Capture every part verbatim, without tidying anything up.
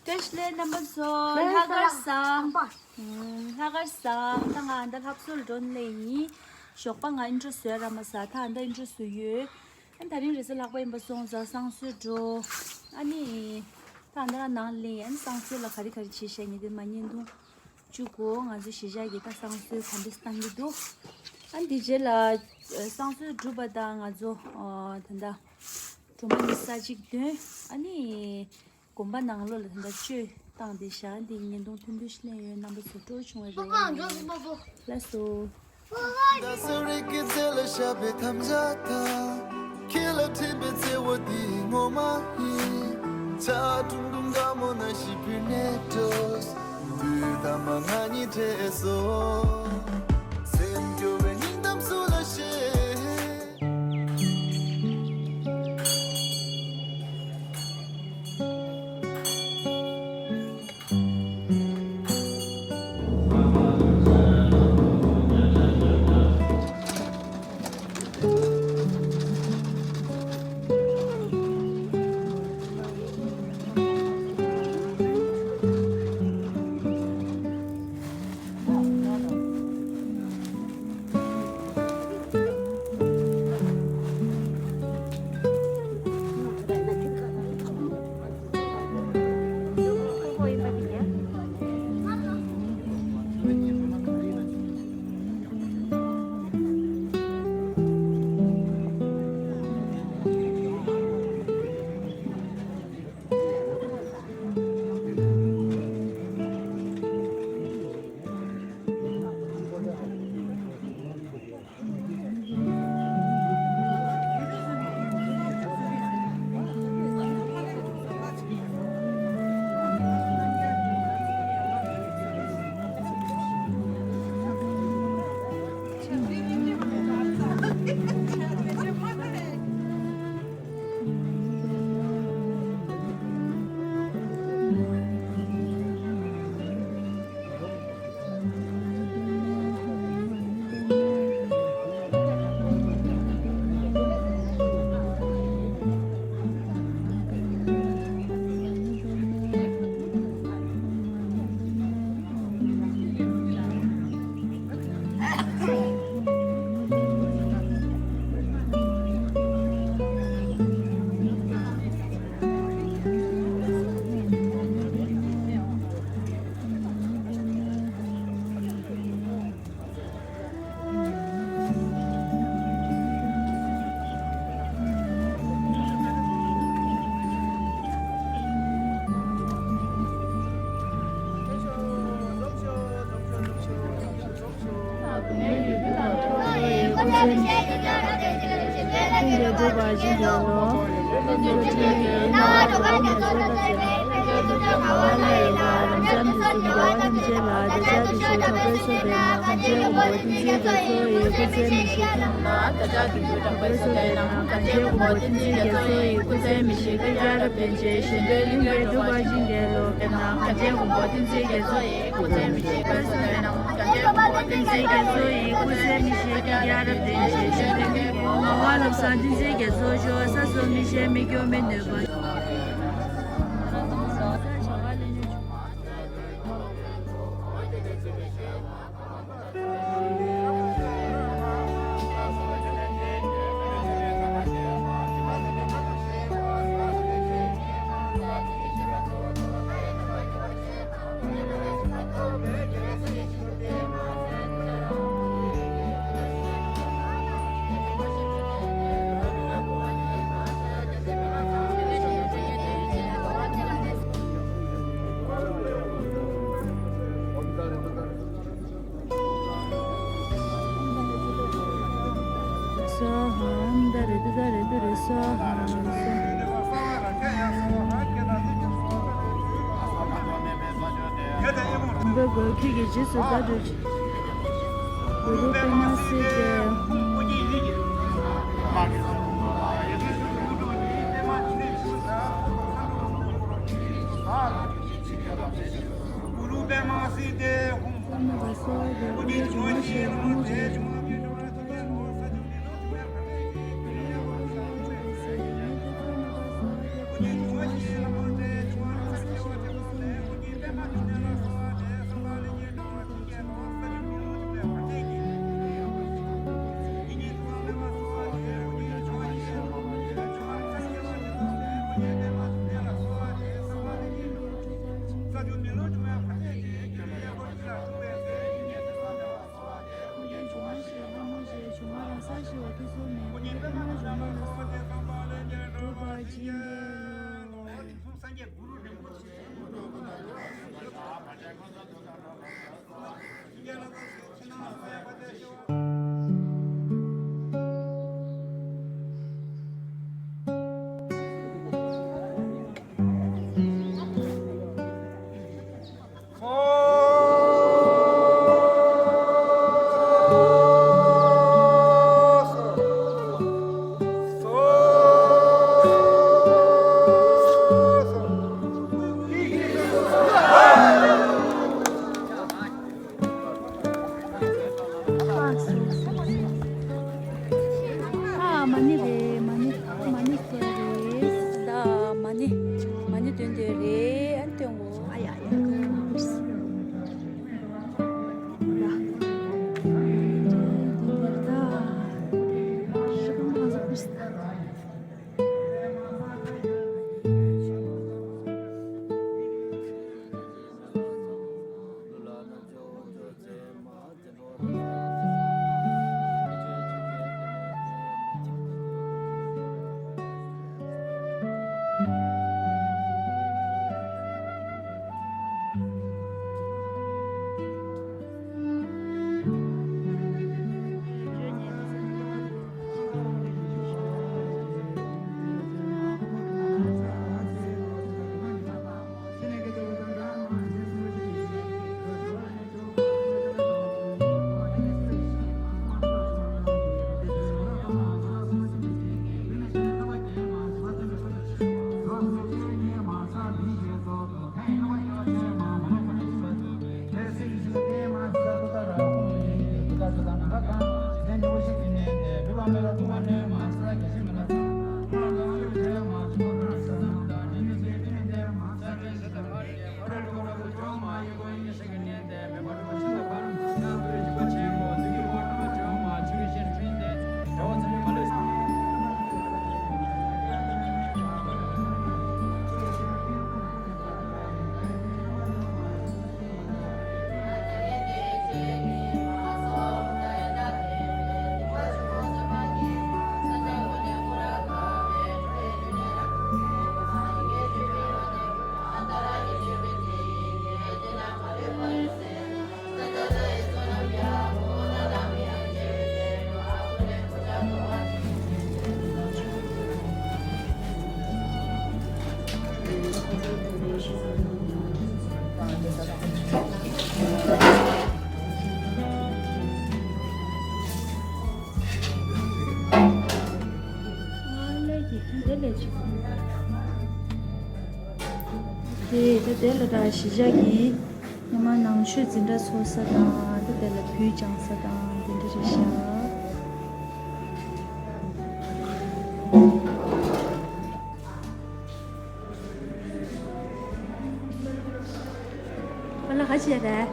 བཀྲ་ཤིས་བདེ་ལེགས་རྣམ་པ་ཚོ། ལྷག་དཀར་བཟང་། ལྷག་དཀར་བཟང་། ད་ང་ཨ་ད་ལྷ་གསོལ་འགྲོ་ལེ་ཡིན། ཞོགས་པ་ང་ཨིན་ཊྲོ་བཟོས་ར་མ་ཟ། ད་ཨ་ད་ཨིན་ཊྲོ་བཟོས་ཡོད། ཨ་ད་རིང་རེས་གཟའ་ལྷག་པ་ཡིན་པ་སོང་ཙང་བསང་གསོལ་འགྲོ། ཨ་ནི་ད་ཨ་ད་ར་ནང་ལེ་ཨ་ནི་བསང་གསོལ་ལ་ག་རེ་ག་རེ་བྱེད་ཤག་ཉི་དེ་མ་བརྙན་ཐུང་བཅུག་གོ། ང་ཚོ་གཞིས་ཆགས་ཀྱི་ད་བསང་གསོལ་ག་འདྲ་བཏང་གི་འདུག་ཨ་ནི་དེ་རྗེས་ལ་བསང་གསོལ་གྲུབ་པ་དང་ང་ཚོ་ད་ད་སྒྲོལ་མ་ནི་ས་གཅིག་འདོན། ཨ་ནི། དགོན་པ་ནང་ལོགས་ལ་ད་ལྟ་བཅོས་བཏང་བསྡད་ཤག་འདི་བརྙན་ཐུང་ཐུང་ཐུང་ཞིག་ལེན་ཡོད། རྣམ་པ་ཚོ་སྤྲོ་བོ་བྱུང་བའི་རེ་བ་ཡོད། ལགས་སོ། སྭཱ་ཧཱ། ཨོཾ་ཏཱ་རེ་ཏུ་ཏཱ་རེ་ཏུ་རེ་སྭཱ་ཧཱ། འབུལ་དགོས། ཁྱོད་ཀྱི་རྗེས་སུ་བདག་སྒྲུབ་ཀྱི། གུ་རུ་པདྨ་སིདྡྷི། གུ་རུ་པདྨ་སིདྡྷི་ཧཱུྃ། ཨ། མ་ཎི་རེད། མ་ཎི། མ་ཎི་ཟེར་རེད། ད་མ་ཎི། མ་ཎི་འདོན་འདོན་རེད། ཨ་ནི་འདོན་གོ། ཨ་ཡ་ཡ། དེ་ད་དེ་ལ་ད་གཞིས་ཆགས་ཀྱི་སྔོན་མ་ནང་ཆོས་འཛིན་གྲྭ་ཚོགས་ས་དང་། ད་དེ་ལ་བོད་སྦྱང་ས་དང་དེ་འདྲ་རེད་ཤག་པཱ་ལགས་ག་བྱས་རེད།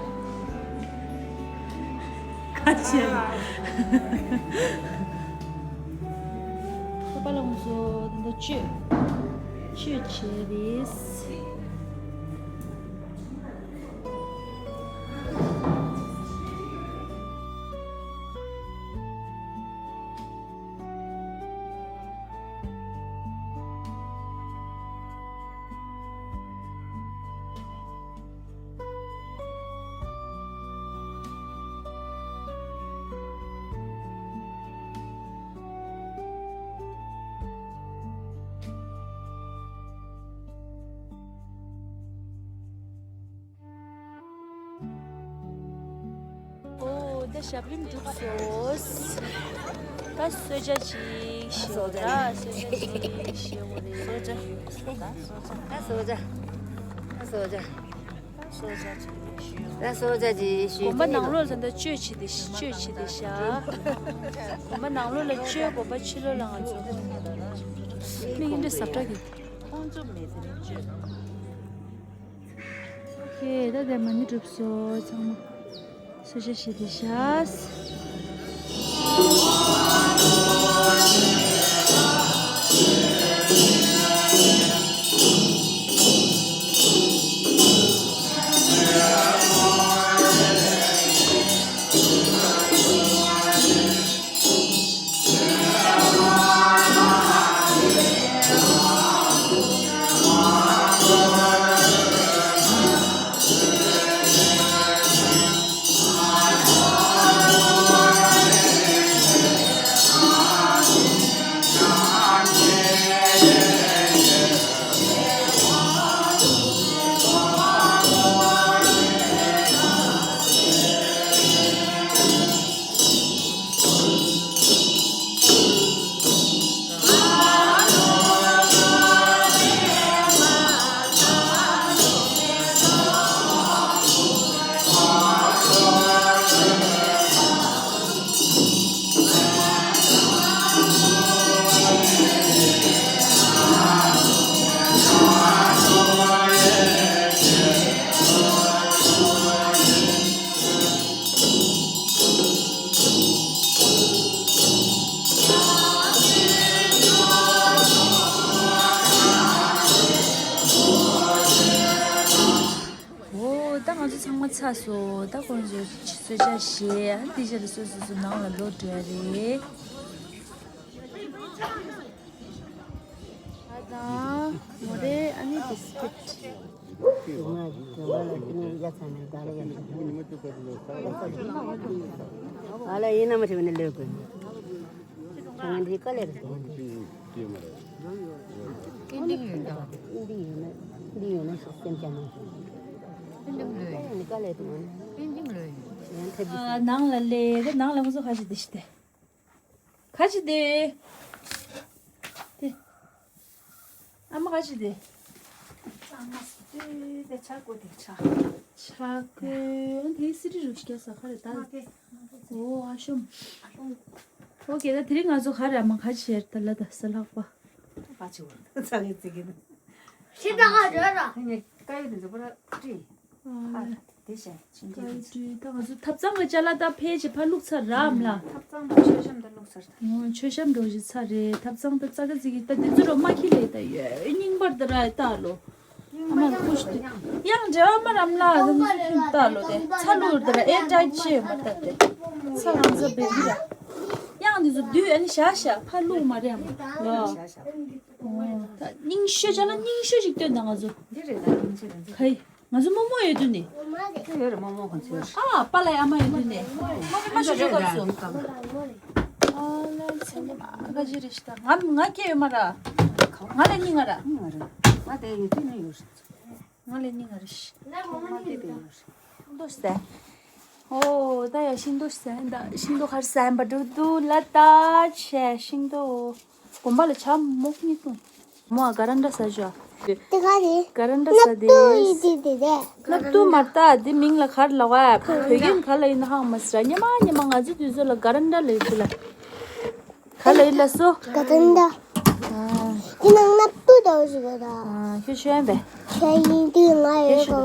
ག་བྱས་རེད། པཱ་ལགས་ང་ཚོ་ད་ལྟ་ཆོས་ཆོས་བྱས་རེད། ཨོ། ད་ཞབས་རིམ་གྲུབ་སོང་། ད་གསོལ་ཇ་ཅིག་བཞེས་དགོས་ར། གསོལ་ཇ་ཅིག་བཞེས་དགོས་རེད། གསོལ་ཇ། ད་གསོལ་ཇ། ད་གསོལ་ཇ། ད་གསོལ་ཇ་ཅིག་བཞེས། ད་གསོལ་ཇ་ཅིག་བཞེས། དགོན་པ་ནང་ལོགས་ལ་ད་ཆོས་བྱེད་དེ་ཆོས་བྱེད་དེ་ཤག་དགོན་པ་ནང་ལོགས་ལ་ཆོས། དགོན་པ་ཕྱི་ལོགས་ལ་ང་ཚོ་མིག་འདི་ཟབ་དྲག་གི། ཁོང་ཚོ་མེད་དེ་ནས་བཅོས། ཨོ་ཁེ། ད་ལྟ་མ་ཎི་གྲུབ་སོང་། ཚང་མ་གསོལ་ཇ་བཞེས་བསྡད་ཤག་ད་ང་ཚོ་ཚང་མ་ཚར་སོང་། ད་ཁོང་ཚོ་གསོལ་ཇ་བཞེས། ཨ་ནི་དེ་རྗེས་ལ་སོ་སོ་སོ་ནང་ལ་ལོག་འགྲོ་ཡ་རེད། ཨ་དང་མོ་རེ། ཨ་ནི་བི་སི་ཀིཊ། ཨ་ལ་ཡིན་ན་མ་བྱེད་པ་ནི་ལོས་དགོས། ང་འདི་དཀའ་ལས་རེད། འདི་ཡོད་ན་འདི་ཡོད་ན་ཤི་སེམས་ཅན་མང་། འདི་དཀའ་ལས་འདུག་ཨ་ནང་ལ་ལས་རེད། ནང་ལ་ང་ཚོ་ཁ་ཅིག་དེ་ཤི་དེ། ཁ་ཅིག་དེ། དེ། ཨ་མ་ཁ་ཅིག་དེ། ཨ་མ་སི་ཏུ་དེ་ཆ་གོ་དེ་ཆ། ཆ་གོ་དེ་སི་རི་རུ་ཤ་ས་ཁ་རེ་ད། ཨོ་ཨ་ཤོམ། ཨོ་ཀེ། ད་དེ་རིང་ང་ཚོ་ག་རེ་ཨ་མ་ག་ཅི་བྱས་ད་ལ་ད་ས་ལྷག་པ། པ་ཆུ་བོར་ཚ་བའི་ཙི་གི་ནི། ཤི་ད་ག་རེ་ར། ངས་ཀ་ཡོད་དེ་ཚོ་པོ་ར་ཀྲི། ཨ་དེ་བྱས་ཕྱིན་ཀ་ཡོད་ཀྲི། ད་ང་ཚོ་ཐབ་ཚང་གི་ཅ་ལག་ད་ཕལ་ཆེར་ཕར་བླུགས་ཚར་ར་ཨ་མ་ལ། ཐབ་ཚང་དང་མཆོད་བཤམས་ད་བླུགས་ཚར་ད། ཨོ་མཆོད་བཤམས་འགྲོ་བཞིན་ཚར་རེད། ཐབ་ཚང་ད་ཙ་ག་ཙི་གི་ད་དེ་ཚོ་རོ་མ་ཁི་ལེ་ད་ཡོད་རྙིང་པར་ད་ར་ད་ལོ། ཨ་མ་ཁུ་ཤི་དེ་ཡང་འབྲེལ་བ་མ་རམ་ལ་ད་ལོ་དེ་ཚ་ལུར་ད་ར་ཨེ་ཏྲ་ཆེ་མ་ད་དེ་ཚ་ལང་ཚ་བེ་གི་ར། ཡང་འདི་ཚོ་བསྡུས་ཨ་ནི་བཞག་བཞག་ཕར་བླུགས་མ་རེད་ཨ་མ་ལོ། ཨོ་ད་རྙིང་ཤོས་ཅ་ལག་རྙིང་ཤོས་ཤིག་སྟོན་དང་ང་ཚོ། འདི་རེད་ད་རྙིང་ཤོས་རེད་ཁ་ཡི། ང་ཚོ་རྨོ་མོ་ཡོད་དུས་ནས། ཡོད་རེད་རྨོ་མོ་ཁོང་ཚོ་ཡོད་རེད། ཨ་པཱ་ལགས་ཨ་མ་ཡོད་དུས་ནས་རྨོ་མོ་མ་ཤོད་ཤོད་སྐབས་སུ། ཨ་ལ་ཚེ་ཉི་མ་ཁ་ཅི་རེད་ཤི་ད། ང་ང་སྐྱེ་ཡོད་མ་ར། ང་ལས་སྙིང་ང་ར། ང་དེ་ཡོད་དུས་ནས་ཡོད་རེད། ང་ལས་སྙིང་ང་ར་ཤི། ང་དེ་དེ་ཡོད་རེད། ཤིང་ཏོག་ཟ། ཨོ་ད་ཡ་ཤིང་ཏོག་ཟ་ད། ཤིང་ཏོག་ཁར་ཟ་འབའ་འགྲོ་འདུག་ལ་ད་ཆེ་ཤིང་ཏོག་དགོན་པ་ལ་ཇ་མོག་གཉིས་བཏུང་། མོ་ཨ་ག་རན་ཌ་ཟ་ཞོ། དེ་ག་རེད། ག་རན་ཌ་ཟ་དེ། སྣབས་ཏུ་མ་ལྟ་དེ་མིང་ལ་ག་རེ་ལབ་པ། བོད་སྐད་ག་ལ་ཡིན་ན་ཧང་མ་ཟེར། ཉི་མ་ཉི་མ་ང་ཚོ་དུས་ཚོད་ལ་ག་རན་ཌ་ལབ་ཡོད་ལ། ག་ལ་ཡིན་ལ་སོ། ག་རན་ཌ། ཨ། དེ་ནང་སྣབས་ཏུ་འདྲ་བོ་ཞིག་ཡོད་ད། ཨ་ཁྱོད་ཤེས་ཡོན་པས། ཤེས་ཡིན་དུས་ང་ཡོད་གོ།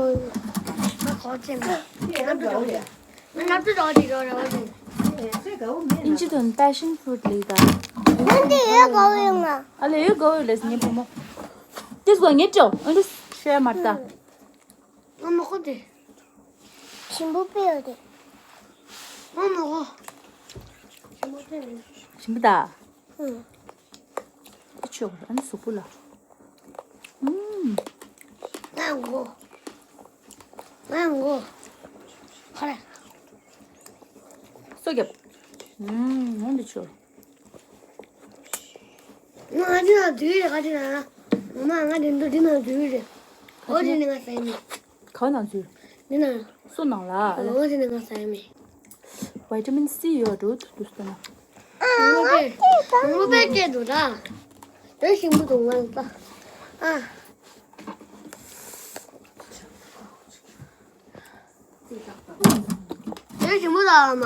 ང་གོ་ཅེ་ན། ང་སྣབས་ཏུ་འདྲ་བོ་ཞིག་ཡོད་རེད་བ་ཅེ། ཨིན་ཇི་དོན་passion fruit ལེགས་ད། ང་འདི་ཡོད་གོ་ཡོད་ང་། ཨ་ལེ་ཡོད་གོ་ཡོད་ལེ་ངའི་བུ་མོ། དེ་སོ་ངའི་ཅོ་ཨ་ལེ་ཤེས་མ་ད། ང་མ་གོ་དེ། ཞིམ་པོ་དཔེ་ཡོད་དེ། ང་མ་གོ། ཞིམ་པོ་དཔེ་མེད། ཞིམ་པོ་ད། ཨུ། ཨ་ཆོག་ཨ་ནི་གཟུགས་པོ་ལ། ཨུམ། ང་མ་གོ། ང་མ་གོ། ཧ་ར། སོ་རྒྱབ། ཨུམ་ང་འདི་ཆོག་ང་འདི་ན་དུས་རེ་ག་དེ་ན། ང་མ་ང་འདི་འདུག་འདི་ན་དུས་རེ། ཨོ་འདི་ནི་ང་ཟ་ཡི་མེད། ག་ན་ཚུལ། འདི་ན། སོ་ནང་ལ། ཨོ་འདི་ནི་ང་ཟ་ཡི་མེད། ཝི་ཊ་མིན་སི་ཡོད་འགྲོ་འདུག་འདུག་ཟེར་ན། ཨ་ང་ཏེ་ད་ང་པེ་ཀེ་འདུག་ད། དེ་ཞིམ་པོ་འདུག་ང་ལ་ད། ཨ། དེ་ཞིམ་པོ་ད་ཨ་མ།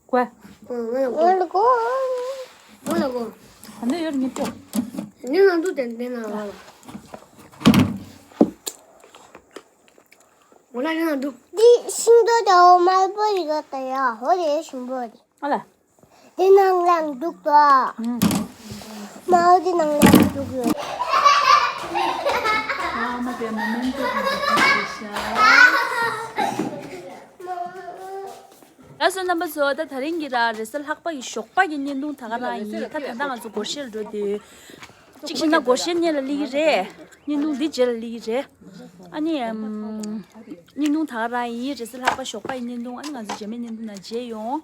ཀོ། ཨ་ང་ལ་གོ། ང་ལ་གོ། ང་ལ་གོ། ད་ནི་ཡོད་ངེས་ཏོ། ནི་ང་འདུག་དེ་འདི་ན་ང་ལ། ང་ལ་ནི་ང་འདུག་འདི་ཤིང་ཏོག་དང་དམར་པོ་ཡོད་ད་ཡ། ཧོ་རེ་ཞིམ་པོ་རེད། ཨ་ལ། དེ་ནང་ལ་འདུག་ག་ཨུམ། མའོ་དེ་ནང་ལ་འདུག་ཡོད། ཨ་མ་དེ་མོ་མེན་ཏོ་དང་འདུག་ཤ། ལགས་སོ་རྣམ་པ་ཚོ། ད་དེ་རིང་གི་ར་རེས་གཟའ་ལྷག་པ་གི་ཞོགས་པ་གི་བརྙན་ཐུང་ད་ག་རང་ཡིན། ད་ད་ལྟ་ང་ཚོ་སྒོར་གཞས་ལ་འགྲོ་དུས། གཅིག་བྱས་ན་སྒོར་གཞས་སྙན་ལ་སླེབས་ཀྱི་རེད། བརྙན་ཐུང་འདི་རྗེས་ལ་སླེབས་ཀྱི་རེད། ཨ་ནི་ཨམ། བརྙན་ཐུང་ད་ག་རང་ཡིན། རེས་གཟའ་ལྷག་པ་ཞོགས་པ་ཡི་བརྙན་ཐུང་། ཨ་ནི་ང་ཚོ་རྗེས་མའི་བརྙན་ཐུང་ནང་མཇལ་ཡོང་།